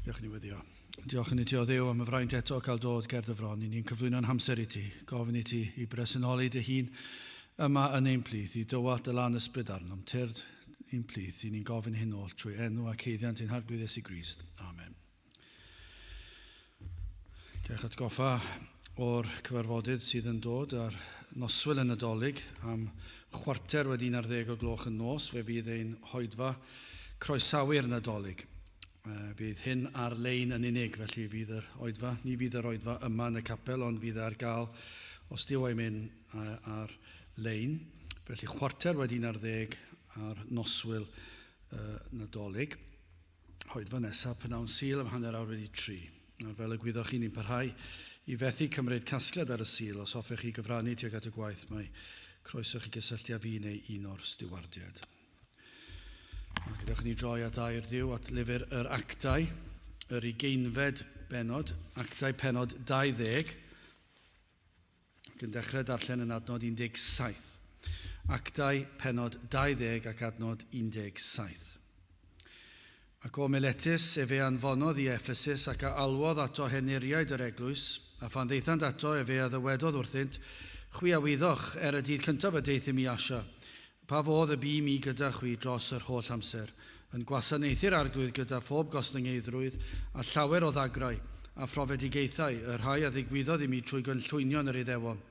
Diolch i ni weddio. Diolch i ni ti o Dduw am y fraint eto cael dod ger dy fron. I ni'n cyflwyno'n hamser i ti. Gofyn i ti i bresenoli dy hun yma yn ein plith, i dywallt dy lan ysbryd arnom. Tyrd i'n plith. I ni'n gofyn hyn oll trwy enw ac haeddiant ein Harglwydd Iesu Grist. Amen. Cewch atgoffa o'r cyfarfodydd sydd yn dod ar noswyl y Nadolig am 11:15 o gloch yn nos. Fe fydd ein hoedfa croesawu'r Nadolig. Fydd hyn ar-lein yn unig, felly fydd yr oedfa, ni fydd yr oedfa yma yn y capel, ond fydd ar gael os Duw a'i myn ar-lein. Felly 11:15 ar noswyl y Nadolig. Oedfa nesaf p'nawn Sul am 3:30. Nawr, fel y gwyddoch chi, ni'n parhau i fethu cymryd casgliad ar y Sul. Os hoffech chi gyfrannu tuag at y gwaith, mae croeso chi gysylltu â fi neu un o'r stiwardiaid. Nawr, gadewch i ni droi at air Duw, at lyfr yr Actau, yr ugeinfed bennod, Actau pennod 20, ac yn dechrau darllen yn adnod 17. Actau pennod 20 ac adnod 17. Ac o Miletus efe anfonodd i Ephesus ac a alwodd ato henuriaid yr eglwys, a phan ddaethant ato efe a ddywedodd wrthynt, Chwi a wyddoch, er y dydd cyntaf y deuthum i Asia, pa fodd y bu mi gyda chwi dros yr holl amser, yn gwasanaethu'r Arglwydd gyda phob gostyngeiddrwydd a llawer o ddagrau, a phrofedigaethau, y rhai a ddigwyddodd i mi trwy gynllwynion yr Iddewon.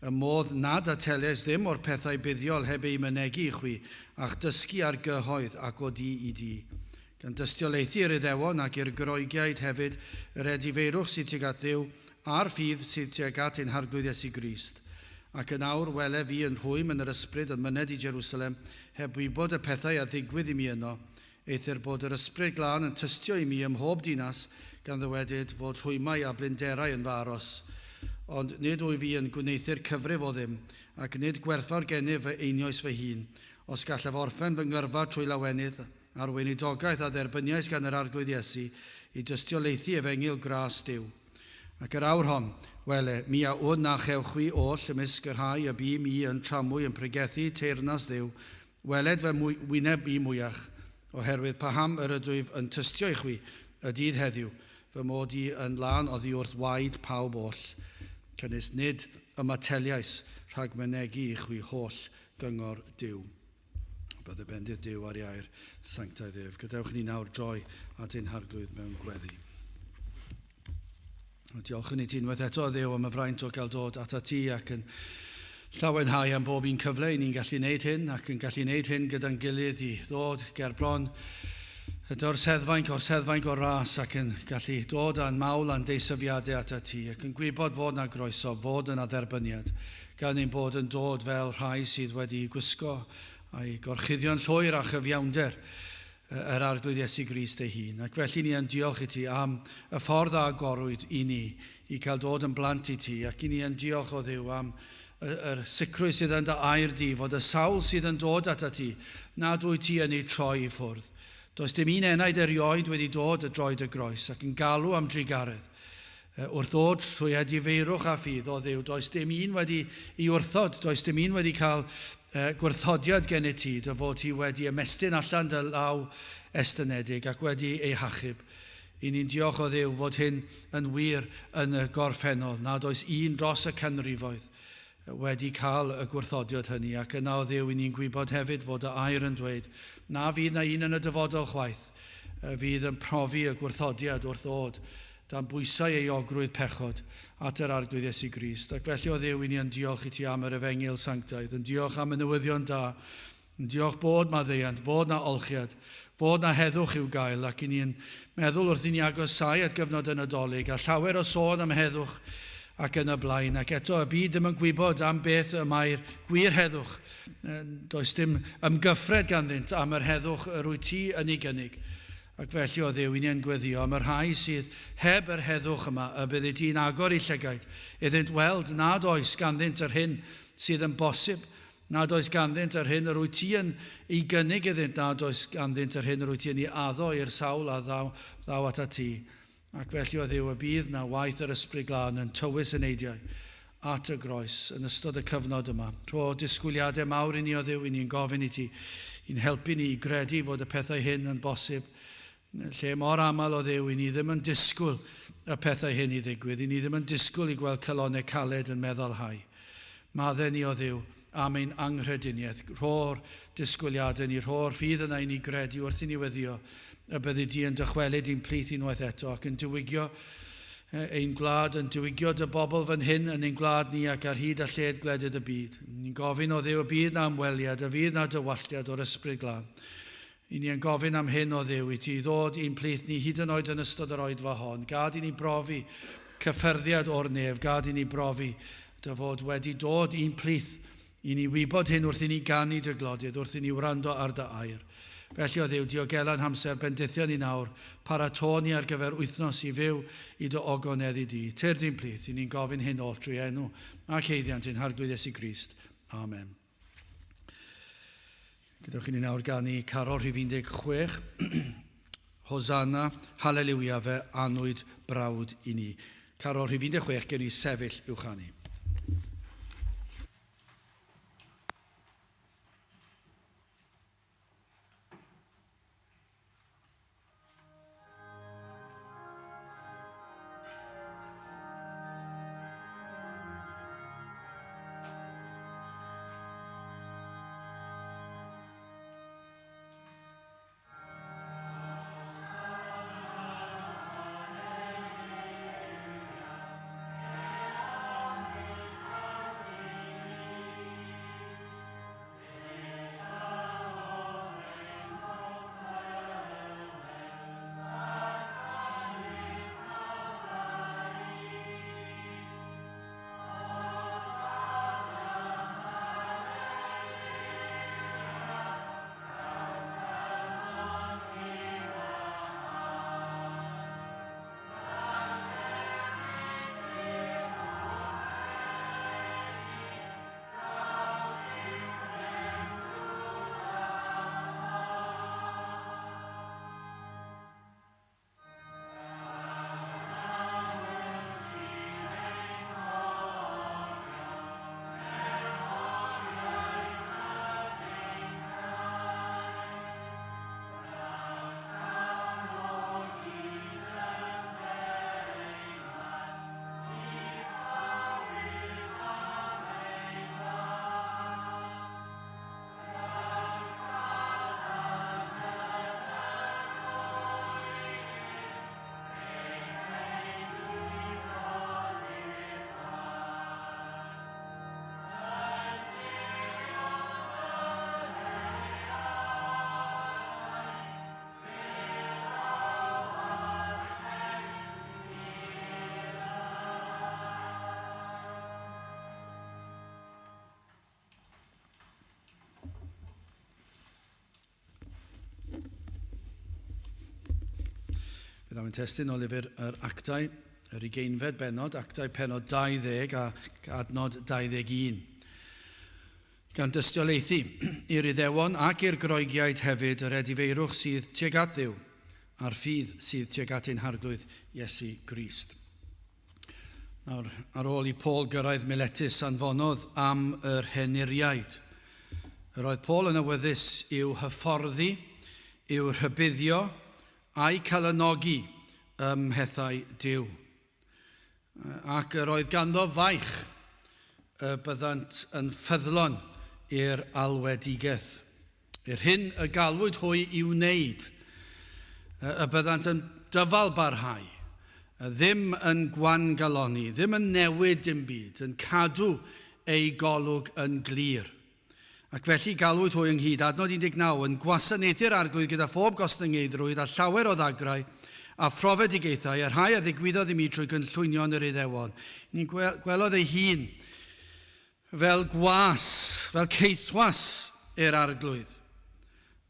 Y modd nad ateliais ddim o'r pethau buddiol heb eu mynegi i chwi, a'ch dysgu ar gyhoedd ac o du i du. Gan dystiolaethu i'r Iddewon ac i'r Groegiaid hefyd yr edifeirwch sydd tuag at Dduw, a'r ffydd sydd tuag at ein Harglwydd Iesu Grist. Ac yn awr, wele fi yn rhwym yn yr ysbryd yn myned i Jerusalem, heb wybod y pethau a ddigwydd i mi yno, eithr bod yr Ysbryd Glân yn tystio i mi ym mhob dinas, gan ddywedyd fod rhwymau a blinderau yn fy aros. Ond nid wyf fi yn gwneuthur cyfrif o ddim, ac nid gwerthfawr gennyf fy einioes fy hun, os gallaf orffen fy ngyrfa trwy lawenydd a'r weinidogaeth a dderbyniais gan yr Arglwydd Iesu i dystiolaethu efengyl gras Duw. Ac yr awr hon, wele, mi a wn na chewch chwi oll ymysg y rhai y bu mi yn tramwy yn pregethu teyrnas Dduw, weled fy wyneb i mwyach, oherwydd paham yr ydwyf yn tystio i chwi y dydd heddiw, fy mod i yn lân oddi wrth waed pawb oll, canys nid ymateliais rhag mynegi i chwi holl gyngor Duw. Bydde bendith Duw ar ei air sanctaidd ef. Gadewch ni nawr droi at ein Harglwydd mewn gweddi. Diolchwn i ti unwaith eto, Dduw, am y fraint o gael dod atat ti ac yn llawenhau am bob un cyfle i ni'n gallu wneud hyn ac yn gallu wneud hyn gyda'n gilydd i ddod ger bron o'r seddfainc o'r seddfainc o'r ras ac yn gallu dod â'n mawl a'n deisyfiadau atat ti ac yn gwybod fod 'na groeso, fod yna dderbyniad gan ein bod yn dod fel rhai sydd wedi gwisgo a'i gorchuddio'n llwyr â chyfiawnder yr Arglwydd Iesu Grist ei hun. Ac felly ni yn diolch i ti am y ffordd a agorwyd i ni i cael dod yn blant i ti, ac i ni yn diolch o Dduw am yr sicrwydd sydd yn dy air di, fod y sawl sydd yn dod atat ti, nad wyt ti yn eu troi i ffwrdd. Does dim un enaid erioed wedi dod y droed y groes ac yn galw am drugaredd. Wrth ddod trwy edifeirwch a ffydd, o Dduw, does dim un wedi i wrthod, does dim un wedi cael gwrthodiad gennyt ti, dy fod ti wedi ymestyn allan dy law estynedig ac wedi ei hachub. I ni'n diolch o Dduw fod hyn yn wir yn y gorffennol, nad oes un dros y canrifoedd wedi cael y gwrthodiad hynny, ac yna o Dduw i ni'n gwybod hefyd fod dy air yn dweud na fydd na un yn y dyfodol chwaith fydd yn profi y gwrthodiad wrth ddod dan bwysau euogrwydd pechod at yr Arglwydd Iesu Grist. Ac felly, o Dduw, i ni yn diolch i ti am yr Efengyl sanctaidd, yn diolch am y newyddion da, yn diolch bod maddeuant, bod 'na olchiad, bod 'na heddwch i'w gael, ac i ni yn meddwl wrth i ni agosáu at gyfnod y Nadolig, a llawer o sôn am heddwch ac yn y blaen, ac eto y byd ddim yn gwybod am beth y mae'r gwir heddwch. Does dim ymgyffred ganddynt am yr heddwch yr wyt ti yn ei gynnig. Ac felly, o Dduw, i ni yn gweddïo am y rhai sydd heb yr heddwch yma, y byddi di'n agor eu llygaid iddynt weld nad oes ganddynt yr hyn sydd yn bosib, nad oes ganddynt yr hyn yr wyt ti yn ei gynnig iddynt, nad oes ganddynt yr hyn yr wyt ti yn ei addo i'r sawl a ddaw, ddaw atat ti. Ac felly, o Dduw, y bydd 'na waith yr Ysbryd Glân yn tywys eneidiau at y groes yn ystod y cyfnod yma. Rho disgwyliadau mawr i ni, o Dduw, i ni'n gofyn i ti i'n helpu ni i gredu fod y pethau hyn yn bosib. Lle mor aml o Dduw, i ni ddim yn disgwyl y pethau hyn i ddigwydd. I ni ddim yn disgwyl i gweld calonnau caled yn meddalhau. Maddau ni o Dduw am ein anghrediniaeth. Rho'r disgwyliadau ni, rho'r ffydd yna i ni gredu wrth i ni weddio y byddi di yn dychwelyd i'n plith unwaith eto ac yn diwygio ein gwlad, yn diwygio dy bobl fan hyn yn ein gwlad ni ac ar hyd a lled gwledydd y byd. Ni'n gofyn o Dduw y bydd na ymweliad, y fydd na dywalltiad o'r Ysbryd Glân. I ni yn gofyn am hyn o Dduw, i ti ddod i'n plith ni hyd yn oed yn ystod yr oedfa hon. Gad i ni brofi cyffyrddiad o'r nef, gad i ni brofi dy fod wedi dod i'n plith, i ni wybod hyn wrth i ni ganu dy glodydd, wrth i ni wrando ar dy air. Felly o Dduw, diogela'n hamser, bendithio ni nawr, paratô ni ar gyfer wythnos i fyw i dy ogoneddu di. Tyrd i'n plith, i ni'n gofyn hyn oll trwy enw ac haeddiant ein Harglwydd Iesu Grist. Amen. Gadewch i ni nawr ganu carol rhif 16. Hosanna, haleliwia, fe anwyd brawd i ni. Carol rhif 16, gen i sefyll i'w chanu. Fe ddaw ein testun o lyfr yr Actau, yr ugeinfed bennod, Actau pennod 20 ac adnod 21. Gan dystiolaethu i'r Iddewon ac i'r Groegiaid hefyd yr edifeirwch sydd tuag at Dduw a'r ffydd sydd tuag at ein Harglwydd Iesu Grist. Nawr, ar ôl i Paul gyrraedd Miletus, anfonodd am yr henuriaid. Yr oedd Paul yn awyddus i'w hyfforddi, i'w rhybuddio, a'i calanogi ym mhethau Duw. Ac yr oedd ganddo faich y byddant yn ffyddlon i'r alwedigaeth. Yr hyn y galwyd hwy i'w wneud, y byddant yn dyfal barhau, ddim yn gwangalonni, ddim yn newid dim byd, yn cadw eu golwg yn glir. Ac felly galwyd hwy ynghyd, adnod 19, yn gwasanaethu'r Arglwydd gyda phob gostyngeiddrwydd a llawer o ddagrau a phrofedigaethau, y rhai a ddigwyddodd i mi trwy gynllwynion yr Iddewon. Ni'n gwelodd ei hun Fel gwas, fel caethwas i'r Arglwydd,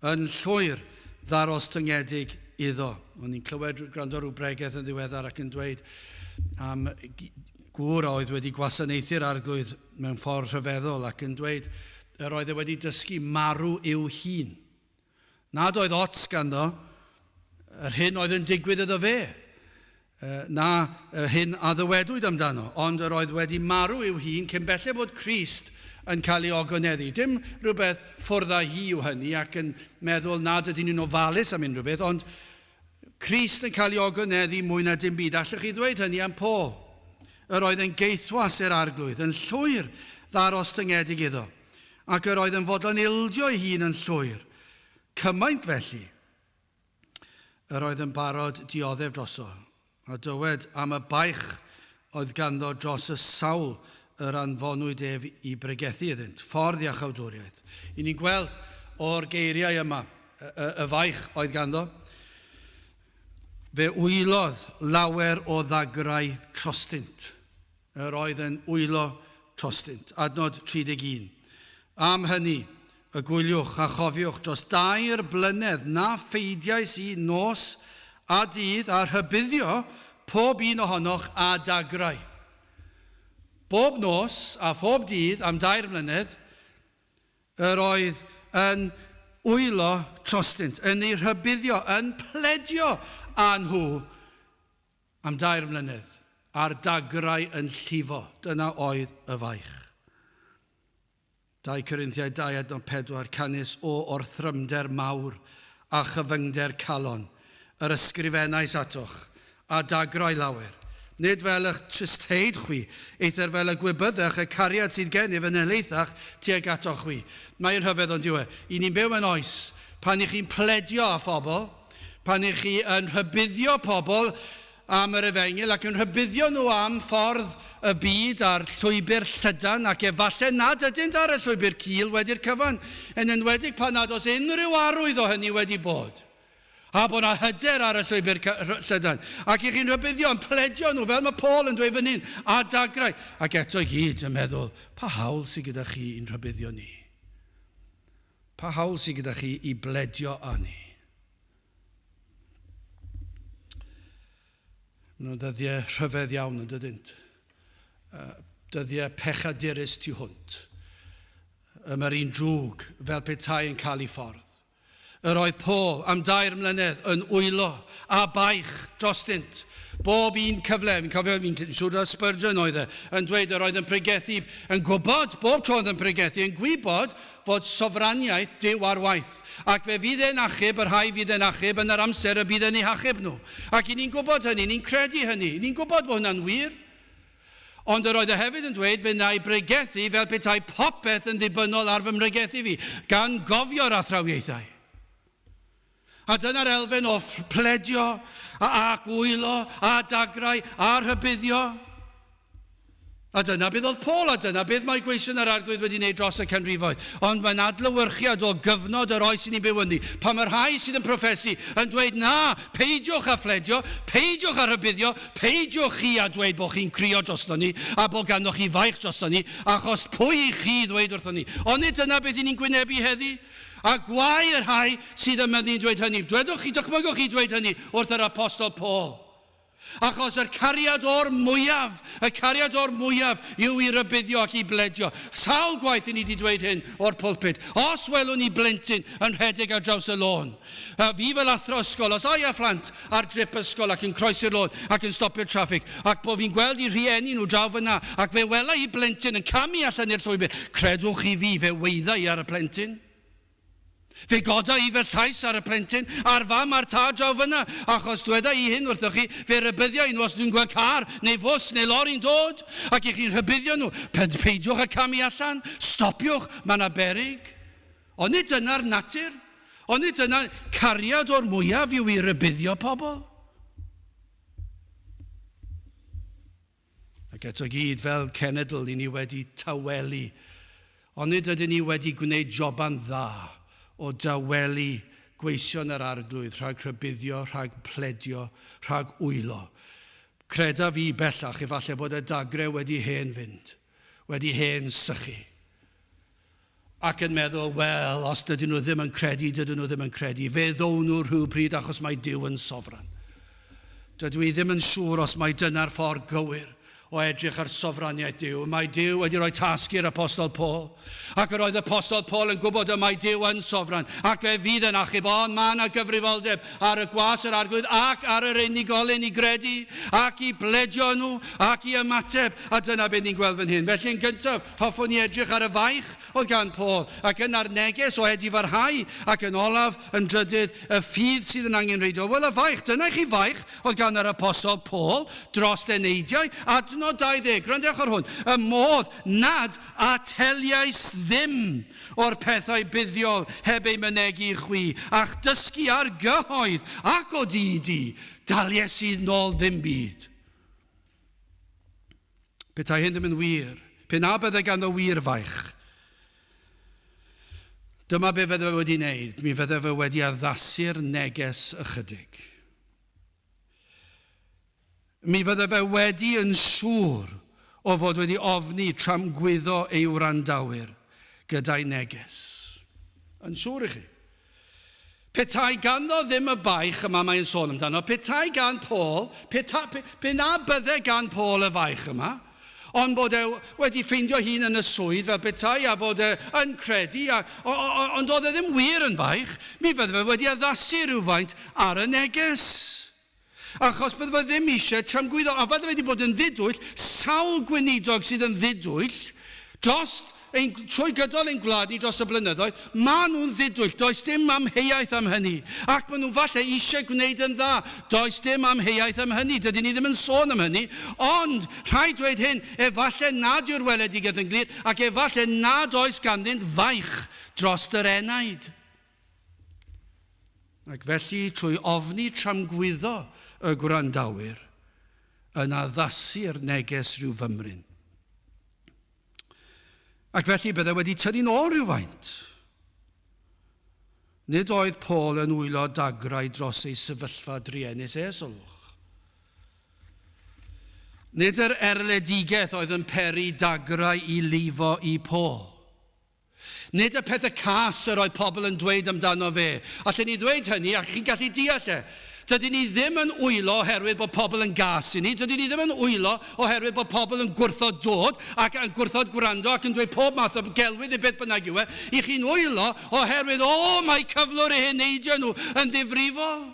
yn llwyr ddarostyngedig iddo. O'n i'n clywed gwrando rhyw bregeth yn ddiweddar ac yn dweud am gŵr a oedd wedi gwasanaethu'r Arglwydd mewn ffordd rhyfeddol ac yn dweud yr oedd e wedi dysgu marw i'w hun. Nad oedd ots ganddo yr hyn oedd yn digwydd iddo fe, na yr hyn a ddywedwyd amdano, ond yr oedd wedi marw i'w hun cyn belled bod Crist yn cael ei ogoneddu. Dim rhywbeth ffwrdd â hi yw hynny ac yn meddwl nad ydyn nhw'n ofalus am unrhyw beth, ond Crist yn cael ei ogoneddu mwy na dim byd. Allwch chi ddweud hynny am Paul? Yr oedd yn geithwas i'r arglwydd, yn llwyr ddarostyngedig iddo, ac yr oedd yn fodlon ildio ei hun yn llwyr. Cymaint felly, yr oedd yn barod dioddef droso, a dywed am y baich oedd ganddo dros y sawl yr anfonwyd ef i bregethu iddynt, ffordd iachawdwriaeth. I ni'n gweld o'r geiriau yma y, y, y faich oedd ganddo. Fe wylodd lawer o ddagrau trostynt. Yr oedd yn wylo trostynt. Adnod 31. Am hynny, y gwyliwch a chofiwch dros dair blynedd na pheidiais i nos a dydd a rhybuddio pob un ohonoch â dagrau. Bob nos a phob dydd am dair mlynedd, yr oedd yn wylo trostynt, yn eu rhybuddio, yn pledio â nhw am dair mlynedd, a'r dagrau yn llifo. Dyna oedd y faich. 2 Corinthiaid 2 adnod 4, Canys o orthrymder mawr a chyfyngder calon yr ysgrifennais atoch, a dagrau lawer, nid fel y'ch tristheid chwi, eithr fel y gwybyddech y cariad sydd gennyf yn helaethach tuag atoch chwi. Mae'n rhyfedd on'd yw e? I ni'n byw mewn oes pan y'ch chi'n pledio â phobl, pan y'ch chi yn rhybuddio pobl am yr efengyl ac yn rhybuddio nhw am ffordd y byd a'r llwybr llydan ac efallai nad ydynt ar y llwybr cul wedi'r cyfan, yn enwedig pan nad oes unrhyw arwydd o hynny wedi bod. A bod 'na hyder ar y llwybr llydan. Ac i chi'n rhybuddio, yn pledio nhw, fel mae Paul yn dweud fan hyn, a dagrau. Ac eto i gyd yn meddwl, pa hawl sydd gyda chi i'n rhybuddio ni? Pa hawl sydd gyda chi i bledio â ni? Maen nhw'n ddyddiau rhyfedd iawn yn dydynt. Dyddiau pechadurus tu hwnt. Y mae'r un drwg fel petai yn cael ei ffordd. Yr oedd Paul am dair mlynedd yn wylo a baich drostynt. Bob un cyfle, fi'n cofio, fi'n siŵr na Spurgeon oedd e, yn dweud yr oedd yn pregethu, yn gwybod, bob tro oedd yn pregethu, yn gwybod fod sofraniaeth Duw ar waith, ac fe fydd e'n achub y rhai fydd e'n achub yn yr amser y bydd e'n eu hachub nhw. Ac i ni'n gwybod hynny, ni'n credu hynny, ni'n gwybod bod hwnna'n wir. Ond yr oedd e hefyd yn dweud, fe wna i bregethu fel petai popeth yn ddibynnol ar fy mhregethu fi, gan gofio'r athrawiaethau. A dyna'r elfen o pledio a ac wylo a dagrau a rhybuddio. A dyna beth oedd Paul, a dyna beth mae gweision yr Arglwydd wedi wneud dros y canrifoedd. Ond mae'n adlewyrchiad o gyfnod yr oes i ni'n byw ynddi, pan mae'r rhai sydd yn proffesu yn dweud, na, peidiwch â phledio, peidiwch â rhybuddio, peidiwch chi â dweud bod chi'n crio drosto ni, a bod ganddoch chi faich drosto ni, achos pwy i chi ddweud wrthon ni? Onid dyna beth i ni'n gwynebu heddi? A gwae y rhai sydd yn mynnu dweud hynny. Dwedwch chi, dychmygwch chi dweud hynny wrth yr apostol Paul. Achos yr cariad o'r mwyaf, y cariad o'r mwyaf yw i rybuddio ac i bledio. Sawl gwaith i ni wedi dweud hyn o'r pulpit. Os welwn ni blentyn yn rhedeg ar draws y lôn, fi fel athro ysgol, os ai â phlant ar drip ysgol ac yn croesi'r lôn ac yn stopio'r traffig, ac bod fi'n gweld i rhieni nhw draw fyna, ac fe wela i blentyn yn camu allan i'r llwybr, credwch chi fi, fe weidda i ar y plentyn. Fe goda i fy llais ar y plentyn, a'r fam a'r tad draw fyna, achos dweda i hyn wrthoch chi, fe rybuddio i nhw os dwi'n gweld car, neu fws, neu lori'n dod, ac i chi'n rhybuddio nhw, peidiwch â camu allan, stopiwch, mae yna beryg. Onid dyna'r natur? Onid dyna cariad o'r mwyaf yw i rybuddio pobl? Ac eto gyd, fel cenedl, i ni wedi tawelu. Onid ydyn ni wedi gwneud joban dda o dawelu gweision yr Arglwydd rhag rhybuddio, rhag pledio, rhag wylo? Credaf i bellach efallai bod y dagre wedi hen fynd, wedi hen sychu. Ac yn meddwl, wel, os dydyn nhw ddim yn credu, dydyn nhw ddim yn credu. Fe ddown nhw rhywbryd achos mae Duw yn sofran. Dydw i ddim yn siŵr os mai dyna'r ffordd gywir o edrych ar sofraniaeth Duw. Mae Duw wedi rhoi tasg i'r Apostol Paul. Ac yr oedd Apostol Paul yn gwybod y mae Duw yn sofran, ac fe fydd yn achub, ond mae yna gyfrifoldeb ar y gwas yr Arglwydd ac ar yr unigolyn i gredu, ac i bledio nhw, ac i ymateb, a dyna beth ni'n gweld fan hyn. Felly yn gyntaf, Hoffwn i edrych ar y faich oedd gan Paul, ac yna'r neges o edifarhau, ac yn olaf, yn drydydd, y ffydd sydd yn angenrheidiol. Wel, y faich, dyna i chi faich oedd gan yr apostol Paul dros eneidiau. Adnod 20, gwrandewch ar hwn, y modd nad ateliais ddim o'r pethau buddiol heb eu mynegi i chwi, a'ch dysgu ar gyhoedd ac o du i du, dalies i nôl ddim byd. Petai hyn ddim yn wir, pe na bydde ganddo wir faich, dyma be fydde fe wedi wneud, mi fydde fe wedi addasu'r neges ychydig. Mi fydde fe wedi yn siŵr o fod wedi ofni tramgwyddo ei wrandawyr gyda'i neges. Yn siŵr i chi. Petai ganddo ddim y baich yma mae'n sôn amdano, petai gan Paul, peta, pe, pe na bydde gan Paul y faich yma, ond bod e wedi ffeindio hun yn y swydd fel petai a fod e yn credu, a, o, o, ond oedd e ddim wir yn faich, mi fydde fe wedi addasu rhywfaint ar y neges. Achos bydde fe ddim eisiau tramgwyddo, a fydde fe wedi bod yn ddidwyll, sawl gweinidog sydd yn ddidwyll dros ein, trwy gydol ein gwlad ni dros y blynyddoedd, maen nhw'n ddidwyll, does dim amheuaeth am hynny. Ac maen nhw falle eisiau gwneud yn dda, does dim amheuaeth am hynny, dydyn ni ddim yn sôn am hynny, ond rhaid dweud hyn, efallai nad yw'r weledigaeth yn glir, ac efallai nad oes ganddynt faich dros yr enaid. Ac felly, trwy ofni tramgwyddo y gwrandawyr, yn addasu'r neges rhyw fymryn. Ac felly bydde wedi tynnu'n ôl rhywfaint. Nid oedd Paul yn wylo dagrau dros ei sefyllfa druenus e, sylwch. Nid yr erledigaeth oedd yn peri dagrau i lifo i Paul. Nid y pethau cas yr oedd pobl yn dweud amdano fe. Allen ni ddweud hynny, ac chi'n gallu deall e. Dydyn ni ddim yn wylo oherwydd bod pobl yn gas i ni. Dydyn ni ddim yn wylo oherwydd bod pobl yn gwrthod dod ac yn gwrthod gwrando ac yn dweud pob math o gelwydd neu beth bynnag yw e. I chi'n wylo oherwydd, o, mae cyflwr eu heneidiau nhw yn ddifrifol.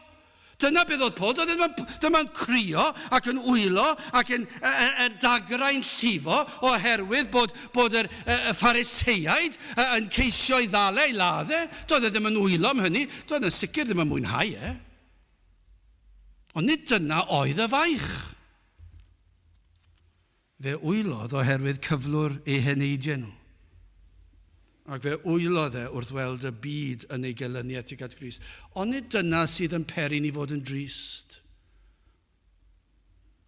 Dyna beth oedd Paul, doedd e ddim, ddim yn crio ac yn wylo ac yn y, y, y dagrau'n llifo oherwydd bod, bod yr, y, y Phariseiaid yn ceisio ei ddal e, ei ladd e. Doedd e ddim yn wylo am hynny, doedd e'n sicr ddim yn mwynhau e. Ond nid dyna oedd y faich. Fe wylodd oherwydd cyflwr eu heneidiau nhw. Ac fe wylodd e wrth weld y byd yn ei gelynu tuag at Grist. Onid dyna sydd yn peri ni fod yn drist?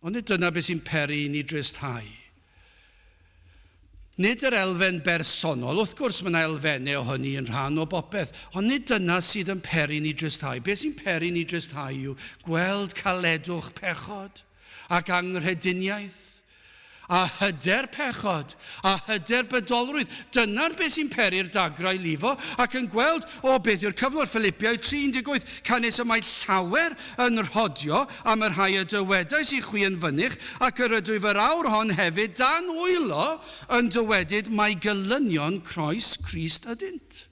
Onid dyna beth sy'n peri i ni dristhau? Nid yr elfen bersonol, wrth gwrs mae yna elfennau o hynny yn rhan o bopeth, ond nid dyna sydd yn peri ni dristhau. Beth sy'n peri ni dristhau yw gweld caledwch pechod ac anghrediniaeth, a hyder pechod, a hyder bydolrwydd. Dyna'r beth sy'n peri'r dagrau lifo, ac yn gweld, o, beth yw'r cyflwr? Philipiaid 3:18, canys y mae llawer yn rhodio am y rhai y dywedais i chwi yn fynych, ac yr ydwyf yr awr hon hefyd dan wylo yn dywedyd mai gelynion croes Crist ydynt.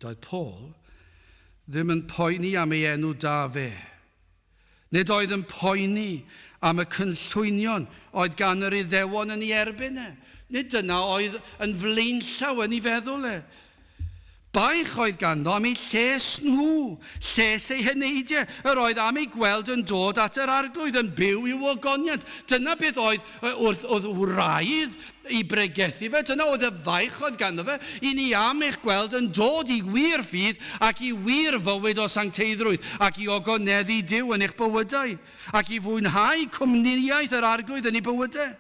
Doedd Paul ddim yn poeni am ei enw da fe. Nid oedd yn poeni am y cynllwynion oedd gan yr Iddewon yn ei erbyn e. Nid dyna oedd yn flaenllaw yn ei feddwl e. Baich oedd ganddo am eu lles nhw, lles eu heneidiau. Yr oedd am eu gweld yn dod at yr Arglwydd, yn byw i'w ogoniant. Dyna beth oedd wrth, wrth wraidd i bregethu fe, dyna oedd y faich oedd ganddo fe, i ni am eich gweld yn dod i wir ffydd ac i wir fywyd o sancteiddrwydd, ac i ogoneddu Duw yn eich bywydau, ac i fwynhau cwmnïaeth yr Arglwydd yn eu bywydau.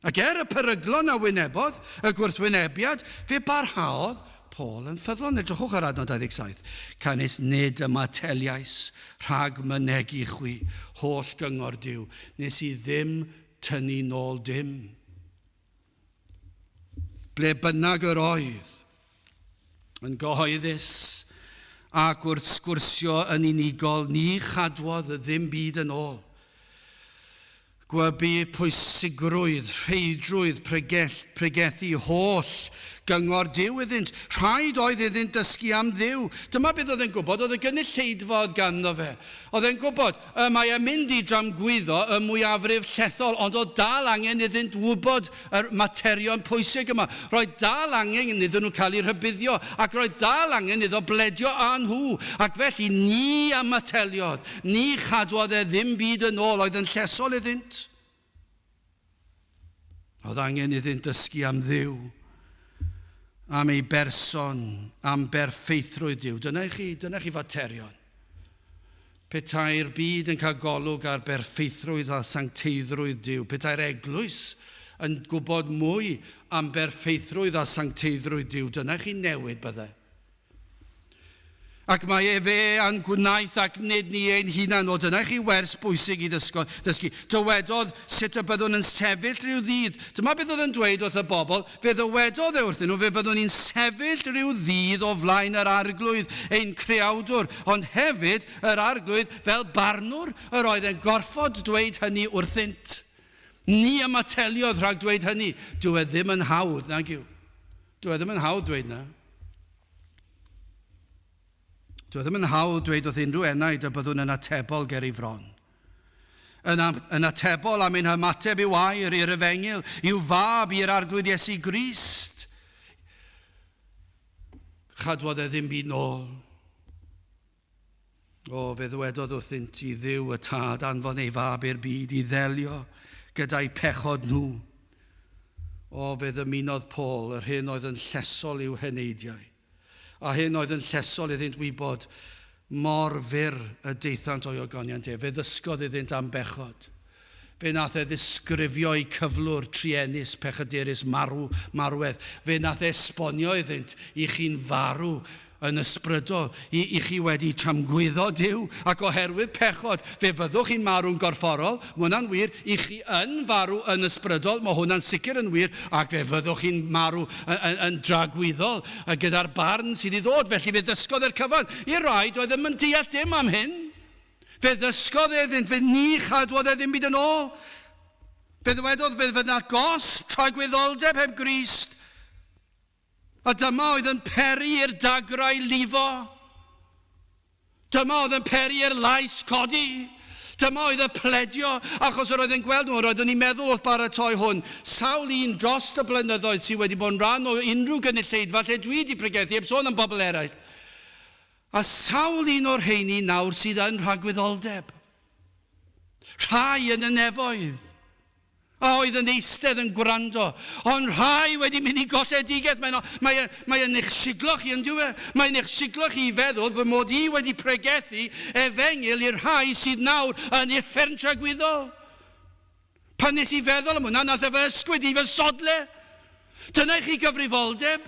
Ac er y peryglon a wynebodd, y gwrthwynebiad, fe barhaodd Paul yn ffyddlon. Edrychwch ar adnod 27. Canys nid ymateliais rhag mynegi chwi holl gyngor Duw, nes i ddim tynnu nôl dim. Ble bynnag yr oedd, yn gyhoeddus ac wrth sgwrsio yn unigol, ni chadwodd ddim byd yn ôl. Gwybu pwysigrwydd, rheidrwydd pregell, pregethu holl gyngor Duw iddynt. Rhaid oedd iddynt dysgu am Dduw. Dyma beth oedd e'n gwybod, oedd y gynulleidfa oedd ganddo fe. Oedd e'n gwybod, y mae e'n mynd i dramgwyddo y mwyafrif llethol, ond oedd dal angen iddynt wybod yr materion pwysig yma. Roedd dal angen iddyn nhw cael eu rhybuddio, ac roedd dal angen iddo bledio â nhw. Ac felly ni ymatteliodd, ni chadwodd e ddim byd yn ôl oedd yn llesol iddynt. Oedd angen iddynt dysgu am Dduw, am ei berson, am berffeithrwydd Duw. Dyna i chi, dyna chi faterion. Petai'r byd yn cael golwg ar berffeithrwydd a sancteiddrwydd Duw, petai'r eglwys yn gwybod mwy am berffeithrwydd a sancteiddrwydd Duw, dyna chi newid bydde. Ac mae efe a'n gwnaeth ac nid ni ein hunain. O, dyna i chi wers bwysig i ddysgo, ddysgu. Dywedodd sut y byddwn yn sefyll rhyw ddydd. Dyma beth oedd yn dweud wrth y bobl. Fe ddywedodd e wrthyn nhw, fe fyddwn ni'n sefyll rhyw ddydd o flaen yr Arglwydd, ein Creawdwr, ond hefyd yr Arglwydd fel barnwr. Yr oedd e'n gorfod dweud hynny wrthynt. Ni ymateliodd rhag dweud hynny. Dyw e ddim yn hawdd, nag yw? Dyw e ddim yn hawdd dweud na. Dyw e ddim yn hawdd dweud wrth unrhyw enaid y byddwn yn atebol ger ei fron. Yn, yn atebol am ein hymateb i'w air, i'r efengyl, i'w fab, i'r Arglwydd Iesu Grist. Chadwodd e ddim byd nôl. O, fe ddywedodd wrthynt i Dduw y Tad anfon ei fab i'r byd i ddelio gyda'u pechod nhw. O, fe ddymunodd Paul yr hyn oedd yn llesol i'w heneidiau, a hyn oedd yn llesol iddynt wybod mor fyr y daethant o'i ogoniant ef. Fe ddysgodd iddynt am bechod. Fe nath e ddisgrifio eu cyflwr truenus, pechadurus, marw, marwedd. Fe nath e esbonio iddynt, i chi'n farw yn ysbrydol, i, i chi wedi tramgwyddo Duw, ac oherwydd pechod, fe fyddwch chi'n marw'n gorfforol, mae hwnna'n wir, i chi yn farw yn ysbrydol, mae hwnna'n sicr yn wir, ac fe fyddwch chi'n marw yn, yn, yn dragwyddol gyda'r barn sydd i ddod. Felly fe ddysgodd e'r cyfan. I rai, doedd ddim yn deall dim am hyn. Fe ddysgodd e iddynt, fe ni chadwodd e ddim byd yn ôl. Fe ddywedodd, fe fydda gosb tragwyddoldeb heb Grist. A dyma oedd yn peri i'r dagrau lifo. Dyma oedd yn peri i'r lais codi. Dyma oedd y pledio, achos yr oedd yn gweld nhw, yr oeddwn i'n meddwl wrth baratoi hwn, sawl un dros y blynyddoedd sydd wedi bod yn rhan o unrhyw gynulleidfa lle dwi wedi pregethu, heb sôn am bobl eraill. A sawl un o'r rheini nawr sydd yn rhagwyddoldeb. Rhai yn y nefoedd, a oedd yn eistedd yn gwrando, ond rhai wedi mynd i golledigaeth. Mae'n mae, mae yn eich siglo chi, yn dyw e? Mae'n eich siglo chi i feddwl fy mod i wedi pregethu efengyl i'r rhai sydd nawr yn uffern tragwyddol. Pan nes i feddwl am hwnna, nath e fy ysgwyd i fy sodle. Dyna i chi gyfrifoldeb.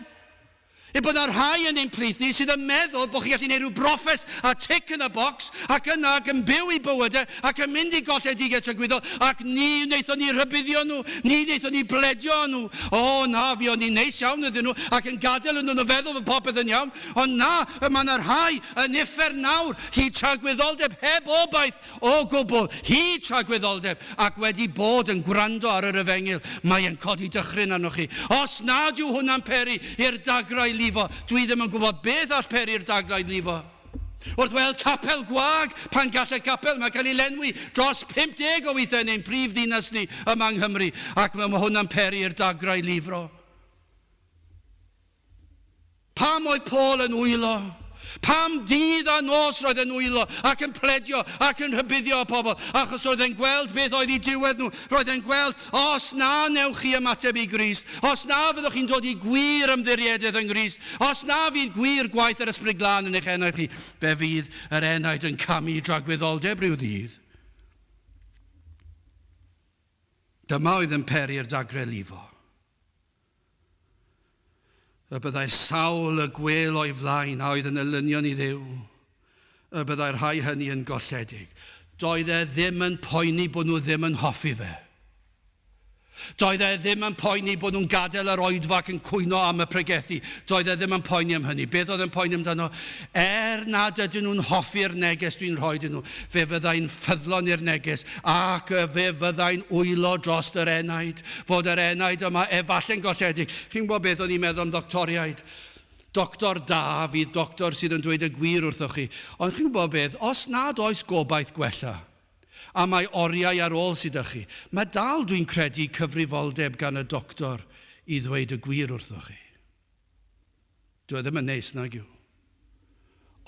Er bod 'na rhai yn ein plith ni sydd yn meddwl bod chi'n gallu gwneud rhyw broffes a tick yn y bocs ac yna ac yn byw eu bywydau ac yn mynd i golledigaeth tragwyddol ac ni wnaethon ni rhybuddio nhw, ni wnaethon ni bledio â nhw. O na, fuon ni'n neis iawn iddyn nhw ac yn gadael iddyn nhw feddwl fod popeth yn iawn, ond na, y mae 'na rhai yn uffern nawr, hyd tragwyddoldeb heb obaith O gwbl, hyd tragwyddoldeb, ac wedi bod yn gwrando ar yr efengyl, mae e'n codi dychryn arnoch chi. Os nad yw hwnna'n peri i'r dagrau lifo, dwi ddim yn gwybod beth all peri'r dagrau lifo. Wrth weld capel gwag, pan gall y capel yma cael ei lenwi dros 50 o weithiau yn ein prif ddinas ni yma yng Nghymru, ac mae hwnna'n peri i'r dagrau lifro. Pam oedd Paul yn wylo? Pam dydd a nos roedd e'n wylo ac yn pledio ac yn rhybuddio y pobl? Achos roedd e'n gweld beth oedd eu diwedd nhw. Roedd e'n gweld, os na wnewch chi ymateb i Grist, os na fyddwch chi'n dod i gwir ymddiriedaeth yng Nghrist, os na fydd gwir gwaith yr Ysbryd Glân yn eich enaid chi, fe fydd yr enaid yn camu i dragwyddoldeb rhyw ddydd. Dyma oedd yn peri'r dagre lifo. Y byddai'r sawl y gwêl o'i flaen a oedd yn elynion i Dduw, y byddai'r rhai hynny yn golledig. Doedd e ddim yn poeni bod nhw ddim yn hoffi fe. Doedd e ddim yn poeni bod nhw'n gadael yr oedfa ac yn cwyno am y pregethu. Doedd e ddim yn poeni am hynny. Beth oedd e'n poeni amdano? Er nad ydyn nhw'n hoffi'r neges dwi'n rhoi iddyn nhw, fe fyddai'n ffyddlon i'r neges ac fe fyddai'n wylo dros yr enaid, fod yr enaid yma efallai'n golledig. Chi'n gwybod beth o'n i'n meddwl am ddoctoriaid? Doctor da fydd doctor sydd yn dweud y gwir wrthoch chi. Ond chi'n gwybod beth, os nad oes gobaith gwella, a mae oriau ar ôl sydd â chi, mae dal, dwi'n credu, cyfrifoldeb gan y doctor i ddweud y gwir wrthoch chi. Dyw e ddim yn neis, nag yw?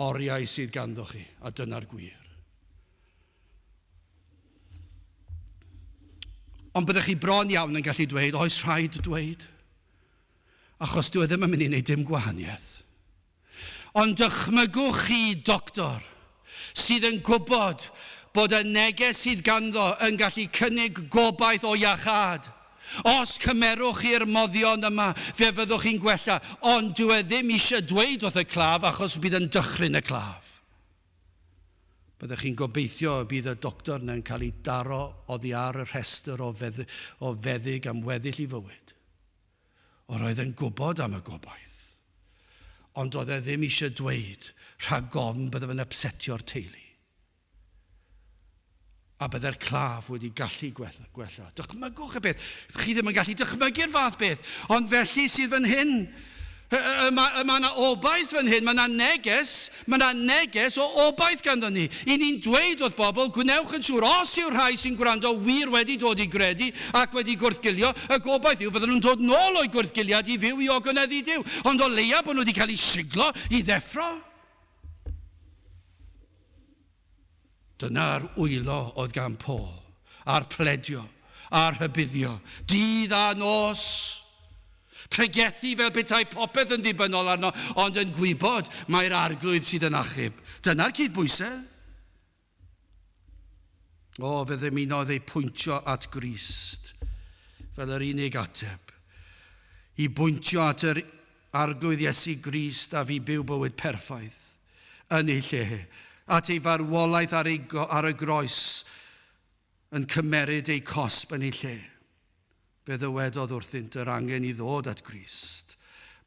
Oriau sydd ganddo chi, a dyna'r gwir. Ond byddech chi bron iawn yn gallu dweud, oes rhaid dweud? Achos dyw e ddim yn mynd i wneud dim gwahaniaeth. Ond dychmygwch chi doctor sydd yn gwybod bod y neges sydd ganddo yn gallu cynnig gobaith o iachâd. Os cymerwch chi'r moddion yma, fe fyddwch chi'n gwella, ond dyw e ddim eisiau dweud wrth y claf achos bydd yn dychryn y claf. Byddech chi'n gobeithio y bydd y doctor yna'n cael ei daro oddi ar y rhestr o, fedd o feddyg am weddill i fywyd. Yr oedd e'n gwybod am y gobaith, ond doedd e ddim eisiau dweud rhag ofn bydde fe'n ypsetio'r teulu. A bydde'r claf wedi gallu gwella. gwella. Dychmygwch y beth. Chi ddim yn gallu dychmygu'r fath beth, ond felly sydd fan hyn. Mae yna obaith fan hyn, mae yna neges, mae yna neges o obaith ganddo ni. I ni'n dweud wrth bobl, gwnewch yn siŵr, os yw'r rhai sy'n gwrando wir wedi dod i gredu ac wedi gwrthgilio, y gobaith yw fydden nhw'n dod nôl o'u gwrthgiliad i fyw i ogoneddu Duw. Ond o leia bod nhw wedi cael eu siglo i ddeffro. Dyna'r wylo oedd gan Paul, a'r pledio, a'r rhybuddio, dydd a nos. Pregethu fel petai popeth yn ddibynnol arno, ond yn gwybod mai'r Arglwydd sydd yn achub. Dyna'r cydbwysedd. O, fe ddymunodd ei pwyntio at Grist fel yr unig ateb. I bwyntio at yr Arglwydd Iesu Grist a fi byw bywyd perffaith yn ei lle, at ei farwolaeth ar, ei, ar y groes yn cymeryd ei cosb yn ei lle. Fe ddywedodd wrthynt yr angen i ddod at Grist.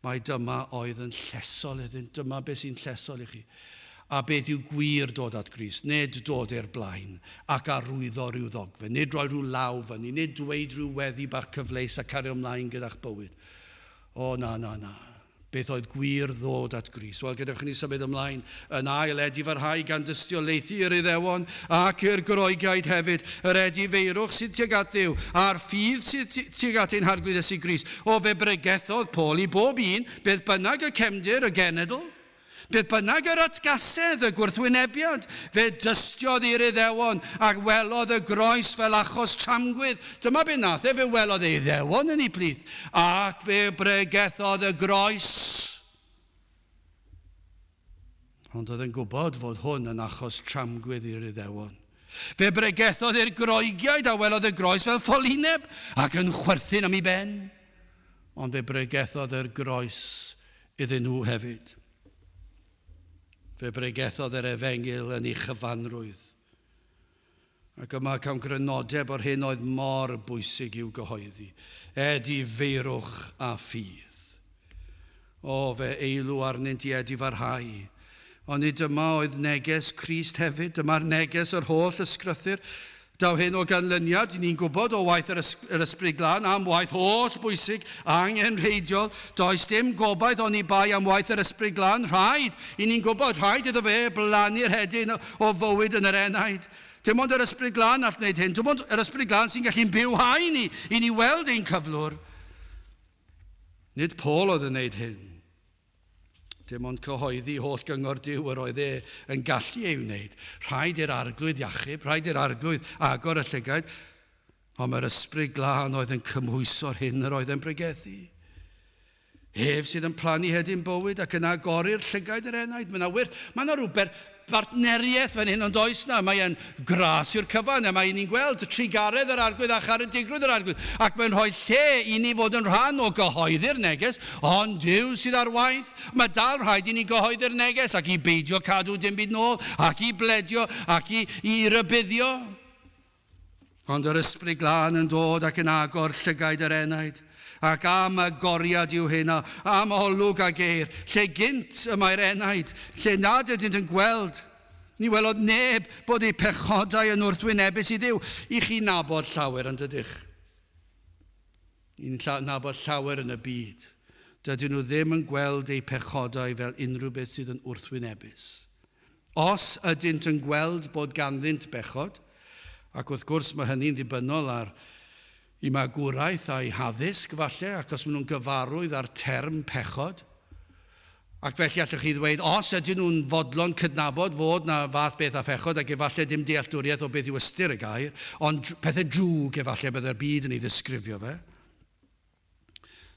Mai dyma oedd yn llesol iddynt, dyma beth sy'n llesol i chi. A beth yw gwir dod at Grist? Nid dod i'r blaen ac arwyddo rhyw ddogfen, nid rhoi rhyw law fyny, nid dweud rhyw weddi bach cyfleus a cario ymlaen gyda'ch bywyd. O, na, na, na. Beth oedd gwir ddod at Grist? Wel, gadewch i ni symud ymlaen yn ail edifarhau gan dystiolaethu i'r Iddewon ac i'r Groegiaid hefyd, yr edifeirwch sydd tuag at Dduw, a'r ffydd sydd tuag at ein Harglwydd Iesu Grist. O, fe bregethodd Paul i bob un, beth bynnag y cefndir, y genedl. Beth bynnag yr atgasedd, y gwrthwynebiad, fe dystiodd i'r Iddewon ac welodd y groes fel achos tramgwydd. Dyma be nath e, fe welodd ei Iddewon yn ei plith, ac fe bregethodd y groes. Ond oedd yn gwybod fod hwn yn achos tramgwydd i'r Iddewon. Fe bregethodd i'r Groegiaid a welodd y groes fel ffolineb ac yn chwerthin am ei ben. Ond fe bregethodd yr groes iddyn nhw hefyd. Fe bregethodd yr efengyl yn ei chyfanrwydd. Ac yma cawn grynodeb o'r hyn oedd mor bwysig i'w gyhoeddi, edifeirwch a ffydd. O, fe eilw arnynt i edifarhau. Ond nid dyma oedd neges Crist hefyd, dyma'r neges yr holl ysgrythur. Daw hyn o ganlyniad, ni'n gwybod, o waith yr, yr Ysbryd Glân, am waith holl bwysig, angenrheidiol. Does dim gobaith oni bai am waith yr Ysbryd Glân. Rhaid, i ni'n gwybod, rhaid iddo fe blannu'r hedyn o fywyd yn yr enaid. Dim ond yr Ysbryd Glân all wneud hyn. Dim ond yr Ysbryd Glân sy'n gallu'n bywhau ni, i ni weld ein cyflwr. Nid Paul oedd yn wneud hyn. Dim ond cyhoeddi holl gyngor Duw yr oedd e yn gallu ei wneud. Rhaid i'r arglwydd iachub, rhaid i'r arglwydd agor y llygaid, ond mae'r ysbryd glân oedd yn cymhwyso'r hyn yr oedd e'n pregethu. Ef sydd yn plannu hedyn bywyd ac yn agori'r llygaid yr enaid. Mae yna wyrth, mae yna rhywbeth bartneriaeth fan hyn, ond oes na, mae e'n gras i'r cyfan, a mae ni'n gweld trugaredd yr Arglwydd a charedigrwydd yr Arglwydd, ac mae'n rhoi lle i ni fod yn rhan o gyhoeddi'r neges, ond Duw sydd ar waith. Mae dal rhaid i ni gyhoeddi'r neges, ac i beidio cadw dim byd nôl, ac i bledio, ac i, i rybuddio. Ond yr Ysbryd Glân yn dod ac yn agor llygaid yr enaid, ac am agoriad yw hyn, a am olwg a geir, lle gynt y mae'r enaid, lle nad ydynt yn gweld. Ni welodd neb bod eu pechodau yn wrthwynebus i Dduw. I chi nabod llawer, yn dydych? Ni'n nabod llawer yn y byd. Dydyn nhw ddim yn gweld eu pechodau fel unrhyw beth sydd yn wrthwynebus. Os ydynt yn gweld bod ganddynt bechod, ac wrth gwrs mae hynny'n ddibynnol ar eu magwraeth a'u haddysg falle, ac os maen nhw'n gyfarwydd â'r term pechod, ac felly allwch chi ddweud, os ydyn nhw'n fodlon cydnabod fod 'na fath beth â phechod, ac efallai dim dealltwriaeth o beth yw ystyr y gair, ond pethau drwg efallai byddai'r byd yn ei ddisgrifio fe.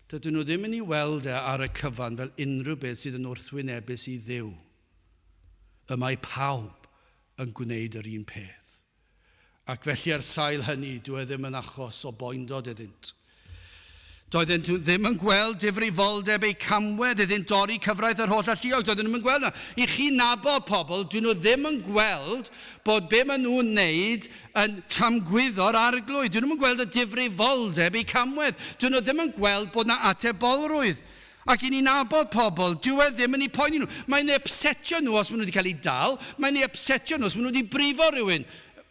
Dydyn nhw ddim yn ei weld e ar y cyfan fel unrhyw beth sydd yn wrthwynebus i Dduw. Y mae pawb yn gwneud yr un peth. Ac felly ar sail hynny, dyw e ddim yn achos o boendod iddynt. Doedden nhw ddim yn gweld difrifoldeb eu camwedd iddynt dorri cyfraith yr holl alluog. Doedden nhw'm yn gweld 'na. I chi nabod pobl, dyn nhw ddim yn gweld bod be maen nhw'n wneud yn tramgwyddo'r Arglwydd. Dyn nhw'm yn gweld y difrifoldeb eu camwedd. Dyn nhw ddim yn gweld bod 'na atebolrwydd. Ac i ni nabod pobl, dyw e ddim yn eu poeni nhw. Mae'n eu ypsetio nhw os maen nhw wedi cael eu dal, mae'n eu ypsetio nhw os maen nhw wedi brifo rhywun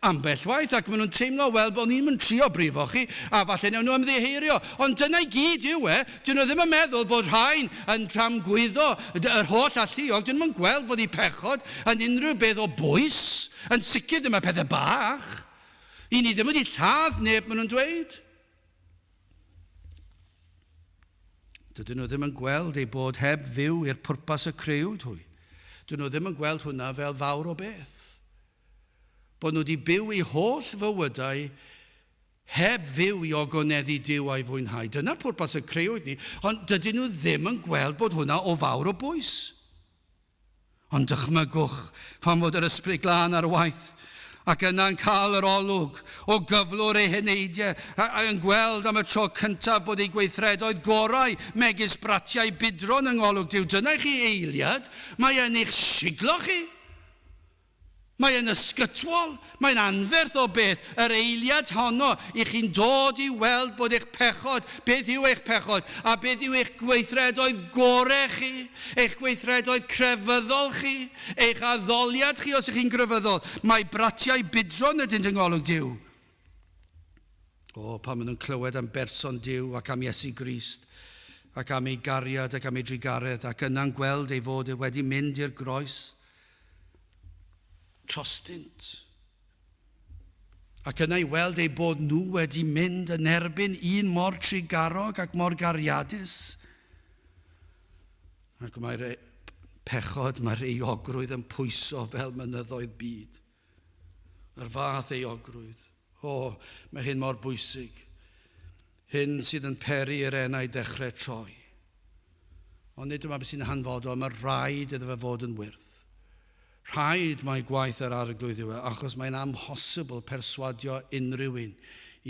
ambell waith, ac maen nhw'n teimlo, wel, o'n i'm yn trio brifo chi, a falle wnawn nhw ymddiheurio. Ond dyna i gyd yw e. Dyn nhw ddim yn meddwl bod rhain yn tramgwyddo yr holl alluog. Dyn nhw'm yn gweld fod eu pechod yn unrhyw beth o bwys. Yn sicr ddim y pethau bach. I ni ddim wedi lladd neb, maen nhw'n dweud. Dydyn nhw ddim yn gweld eu bod heb fyw i'r pwrpas y crëwyd hwy. Dyn nhw ddim yn gweld hwnna fel fawr o beth. Bod nhw wedi byw eu holl fywydau heb fyw i ogoneddu Duw a'i fwynhau. Dyna'r pwrpas y crëwyd ni, ond dydyn nhw ddim yn gweld bod hwnna o fawr o bwys. Ond dychmygwch pan fod yr Ysbryd Glân ar waith, ac yna'n cael yr olwg o gyflwr eu heneidiau, a yn gweld am y tro cyntaf bod eu gweithredoedd gorau megis bratiau budron yng ngolwg Duw. Dyna i chi eiliad, mae e'n eich siglo chi. Mae e'n ysgytwol, mae'n anferth o beth, yr eiliad honno i chi'n dod i weld bod eich pechod, beth yw eich pechod, a beth yw eich gweithredoedd gore chi, eich gweithredoedd crefyddol chi, eich addoliad chi os ych chi'n grefyddol. Mae bratiau budron ydynt yng ngolwg Duw. O, pan maen nhw'n clywed am berson Duw ac am Iesu Grist, ac am ei gariad ac am ei drugaredd, ac yna'n gweld ei fod e wedi mynd i'r groes, trostynt. Ac yna i weld eu bod nhw wedi mynd yn erbyn un mor trugarog ac mor gariadus. Ac mae'r e, pechod, mae'r euogrwydd yn pwyso fel mynyddoedd byd. Yr fath euogrwydd. O, mae hyn mor bwysig. Hyn sydd yn peri i'r enau dechrau troi. Ond nid dyma beth sy'n hanfodol, mae rhaid iddo fe fod yn wyrth. Rhaid mai gwaith yr Arglwydd yw e, achos mae'n amhosibl perswadio unrhyw un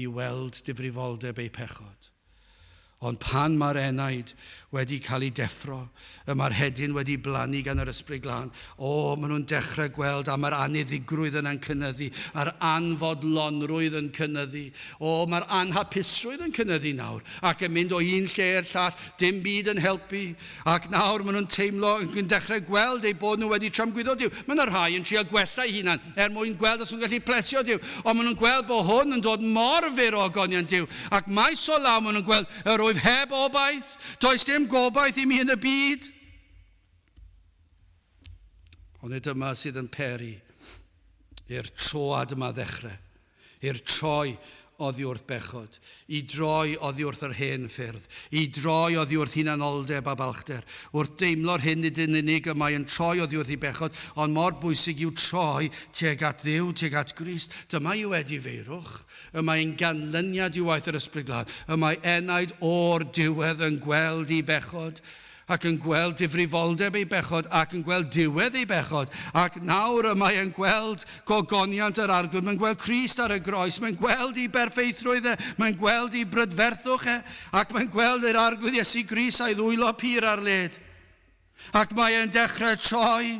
i weld difrifoldeb eu pechod. Ond pan mae'r enaid wedi cael ei deffro, y mae'r hedyn wedi blannu gan yr Ysbryd Glân, o, maen nhw'n dechrau gweld a mae'r anniddigrwydd yna'n cynyddu, a'r anfodlonrwydd yn cynyddu, o, mae'r anhapusrwydd yn cynyddu nawr, ac yn mynd o un lle i'r llall, dim byd yn helpu. Ac nawr maen nhw'n teimlo, yn dechrau gweld eu bod nhw wedi tramgwyddo Duw. Mae yna rhai yn trio gwella eu hunan er mwyn gweld os nhw'n gallu plesio Duw. Ond maen nhw'n gweld bod hwn yn dod mor fyr o ogoniant Duw. Ac maes o law maen nhw'n gweld, yr wyf heb obaith, does dim gobaith i mi yn y byd. Ond nid dyma sydd yn peri i'r troad yma ddechrau. I'r troi oddi wrth bechod, i droi oddi wrth yr hen ffyrdd, i droi oddi wrth hunanoldeb a balchder. Wrth deimlo'r hyn nid yn unig y mae yn troi oddi wrth ei bechod, ond mor bwysig yw troi tuag at Dduw, tuag at Grist. Dyma yw edifeirwch. Y mae yn ganlyniad i waith yr Ysbryd Glân. Y mae enaid o'r diwedd yn gweld ei bechod, ac yn gweld difrifoldeb ei bechod, ac yn gweld diwedd ei bechod, ac nawr y mae e'n gweld gogoniant yr Arglwydd, mae'n gweld Crist ar y groes, mae'n gweld ei berffeithrwydd e, mae'n gweld ei brydferthwch e, ac mae'n gweld yr Arglwydd Iesu Grist a'i ddwylo pur ar led. Ac mae e'n dechrau troi,